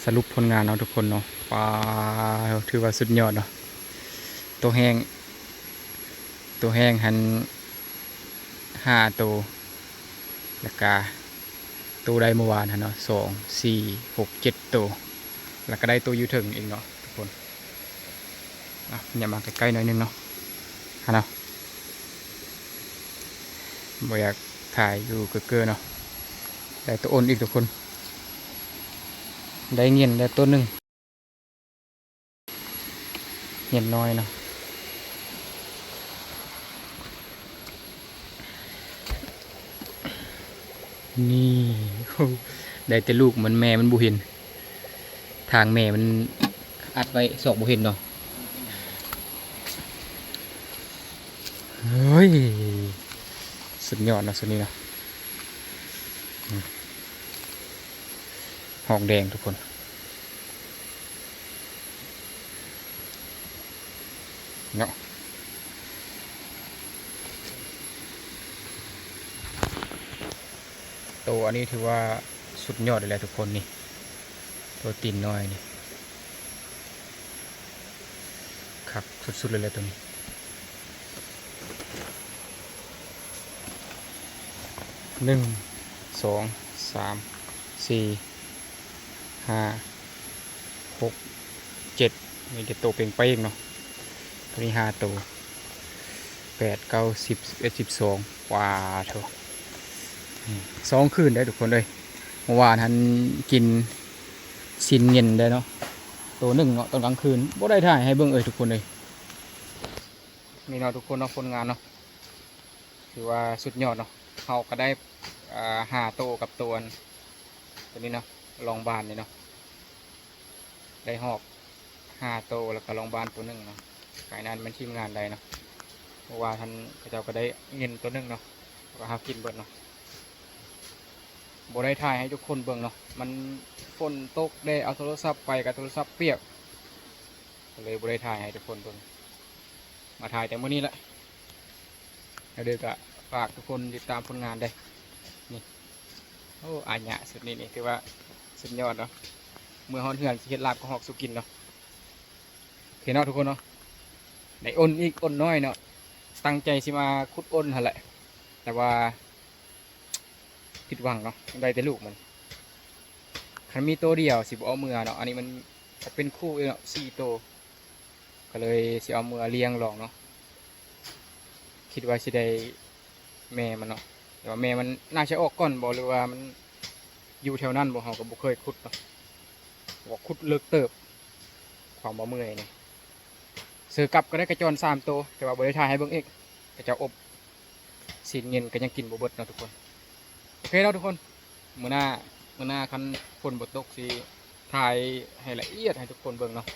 ສະຫຼຸບຜົນງານເນາະທຸກຄົນເນາະ. ປາ ຖືວ່າສຸດຍອດເນາະ. ໂຕແຫ້ງ ໂຕແຫ້ງຫັ້ນຫ້າໂຕ ແລ້ວກະໂຕໄດ້ມື້ວານຫັ້ນເນາະ ສອງ ສີ່ ຫົກ ເຈັດໂຕ ແລ້ວກະໄດ້ໂຕຢູ່ເທິງອີກເນາະທຸກຄົນ. ອ່ະ ຫຍັບມາໃກ້ໆໜ້ອຍໜຶ່ງເນາະ ຫັ້ນເນາະ. ບໍ່ຢາກຖ່າຍຢູ່ເກີໆເນາະ. ໄດ້ໂຕໂອນອີກທຸກຄົນ ໄດ້ເງິນແລ້ວໂຕໜຶ່ງ. ເຫັນນ້ອຍເນາະ ນີ້ ໄດ້ແຕ່ລູກມັນ ແມ່ມັນບໍ່ເຫັນ ທາງແມ່ມັນອັດໄວ້ ຊອກບໍ່ເຫັນເນາະ. ເຮີ້ຍ ສຸດຍອດເນາະ ຊຸດນີ້ເນາະ. ອືມ ຮອກແດງທຸກຄົນ ເນາະ. ໂຕອັນນີ້ຖືວ່າສຸດຍອດເລີຍແຫຼະທຸກຄົນນີ້ ໂຕຕີນນ້ອຍນີ້ ຄັກສຸດໆເລີຍແຫຼະໂຕນີ້. ໜຶ່ງ ສອງ ສາມ ສີ່ ຫ້າ ຫົກ ເຈັດ ມີແຕ່ໂຕເປັງເປັງເນາະ. ໂຕນີ້ຫ້າໂຕ ແປດ ເກົ້າ ສິບ ສິບເອັດ ສິບສອງ ປາໂທ້ ສອງຄືນໄດ໋ທຸກຄົນເອີຍ. ເມື່ອວານຫັ້ນກິນຊີ້ນເຫງັນໄດ້ເນາະ ໂຕໜຶ່ງເນາະ ຕອນກາງຄືນ ບໍ່ໄດ້ຖ່າຍໃຫ້ເບິ່ງເອີຍທຸກຄົນເອີຍ. ນີ້ເນາະທຸກຄົນເນາະ ຜົນງານເນາະ ຖືວ່າສຸດຍອດເນາະ. ເຮົາກະໄດ້ ອ່າ ຫ້າໂຕກັບໂຕອັນ ໂຕນີ້ເນາະ ລອງບານນີ້ເນາະ ໄດ້ຮອກຫ້າໂຕ ແລ້ວກະລອງບານໂຕໜຶ່ງເນາະ. ໄປນັ້ນແມ່ນທີມງານໄດ້ເນາະ ເພາະວ່າທ່ານເຂົາເຈົ້າກະໄດ້ເງິນໂຕໜຶ່ງເນາະ ແລ້ວກະຫາກິນເບິດເນາະ. ບໍ່ໄດ້ຖ່າຍໃຫ້ທຸກຄົນເບິ່ງເນາະ ມັນຝົນຕົກແດ່ ເອົາໂທລະສັບໄປກະໂທລະສັບປຽກ ກະເລີຍບໍ່ໄດ້ຖ່າຍໃຫ້ທຸກຄົນເບິ່ງ. ມາຖ່າຍແຕ່ມື້ນີ້ແຫຼະ ແລ້ວເດີກະຝາກທຸກຄົນຕິດຕາມຜົນງານເດີ. ນີ້ ໂອ້ ອາຍະ ຊຸດນີ້ນີ້ຖືວ່າສຸດຍອດເນາະ. ເມື່ອຮອດເຮືອນຊິເຮັດລາບກະຮອກສູ່ກິນເນາະ. ໂອເຄເນາະທຸກຄົນເນາະ ໄດ້ໂອນອີກ ໂອນນ້ອຍເນາະ. ຕັ້ງໃຈຊິມາຂຸດໂອນຫັ້ນແຫຼະ ແຕ່ວ່າ ຜິດຫວັງເນາະ ໄດ້ແຕ່ລູກມັນ. ຄັນມີໂຕດຽວຊິບໍ່ເອົາເມືອເນາະ ອັນນີ້ມັນເປັນຄູ່ເນາະ ສີ່ໂຕ ກະເລີຍຊິເອົາເມືອລ້ຽງລອງເນາະ. ຄິດວ່າຊິໄດ້ແມ່ມັນເນາະ ແຕ່ວ່າແມ່ມັນໜ້າຈະອອກກ່ອນບໍ ຫຼືວ່າມັນຢູ່ແຖວນັ້ນບໍ ເຮົາກະບໍ່ເຄີຍຂຸດເນາະ. ບໍ່ ຂຸດເລິກເຕີບ ຄວາມວ່າເມື່ອຍນີ້. ເສືອກັບກະໄດ້ກະຈອນສາມໂຕ ແຕ່ວ່າບໍ່ໄດ້ຖ່າຍໃຫ້ເບິ່ງອີກ ເຂົາເຈົ້າອົບ ຊີ້ນເຫງັນກະຍັງກິນບໍ່ເບິດເນາະທຸກຄົນ. ໂອເຄເນາະທຸກຄົນ ມື້ໜ້າ ມື້ໜ້າຄັນຝົນບໍ່ຕົກຊິຖ່າຍໃຫ້ລະອຽດໃຫ້ທຸກຄົນເບິ່ງເນາະ.